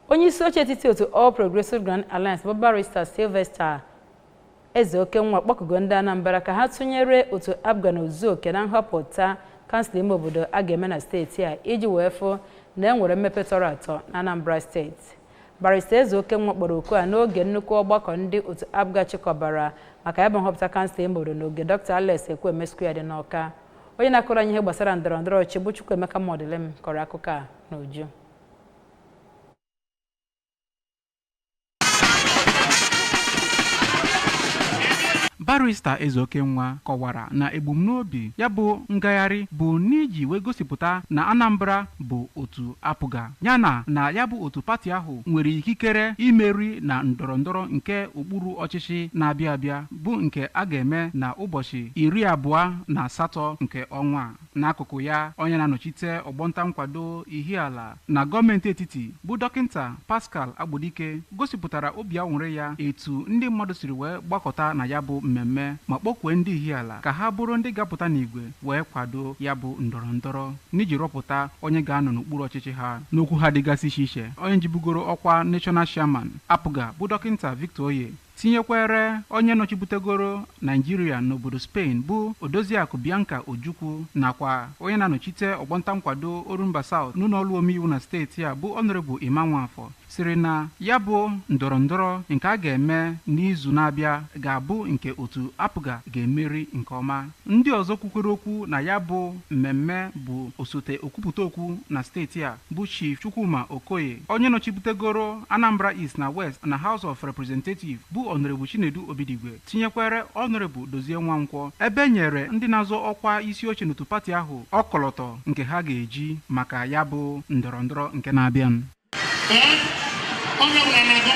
Onye isi oche etiti otu All Progressive Grand Alliance bụ Barrister Sylvester Ezeokenwa kpọkugo ndị Anambra ka ha tụnyere otu APGA na Ozuoke na nhọpụta kansụl ime obodo a ga-eme na steeti a iji wee fụ na e nwere mmepe tọrọ atọ na Anambra Steeti. Barrister Ezeokenwa kpọrọ oku a n'oge nnukwu ọgbakọ ndị otu APGA chịkọbara maka ya bụ nhọpụta kansụl ime obodo n'oge Dr. Alex Ekwueme Square dị n'Awka. Onye na-akọrọ anyị ihe gbasara ndọrọ ndọrọ ọchịchị bụ Chukwuemeka Modilim kọrọ akụkọ a n'uju. Barrister Ezeokenwa kọwara na ebumnobi ya bụ ngagharị bụ n'iji wee gosipụta na Anambra bụ otu APGA, yana na ya bụ otu pati ahụ nwere ikikere imeri na ndọrọndọrọ nke okpuru ọchịchị na-abịa abịa bụ nke a ga-eme na ụbọchị 28 nke ọnwa a. N'akụkụ ya, onye na-anọchite ọgbọnta nkwado Ihiala na gọọmenti etiti bụ Dọkịnta Pascal Agbodike gosipụtara obi aṅụrị ya etu ndị mmadụ siri wee gbakọta na ya bụ mmemme ma kpọkwue ndị Ihiala ka ha bụrụ ndị ga-apụta n'igwe wee kwado ya bụ ndọrọndọrọ n'iji rọpụta onye ga-anọ n'okpuru ọchịchị ha. N'okwu ha dịgasị iche iche, onye jibugoro ọkwa National Chairman APGA bụ Dọkịnta Victor Oye tinyekwere onye nọchibutegoro Naijiria n'obodo Spain bụ Odoziakụ Bianca Ojukwu nakwa onye na-anọchite ọgbọnta nkwado Orumba South n'ụlọ omeiwu na steeti a bụ Honorable Emma Nwafọ siri na ya bụ ndọrọndọrọ nke a ga-eme n'izu na-abịa ga-abụ nke otu APGA ga-emeri nke ọma. Ndị ọzọ kwukwere okwu na ya bụ mmemme bụ osote okwupụta okwu na steeti a bụ Chief Chukwuma Okoye, onye nọchibutegoro Anambra East na West na House of Representatives bụ Honorable Chinedu Obidigwe, tinyekwere Honorable Dozie Nwankwọ, ebe nyere ndị na-azọ ọkwa isi oche n'otu pati ahụ ọkọlọtọ nke ha ga-eji maka ya bụ ndọrọndọrọ nke na-abịa. Onye ọbụla na-agụ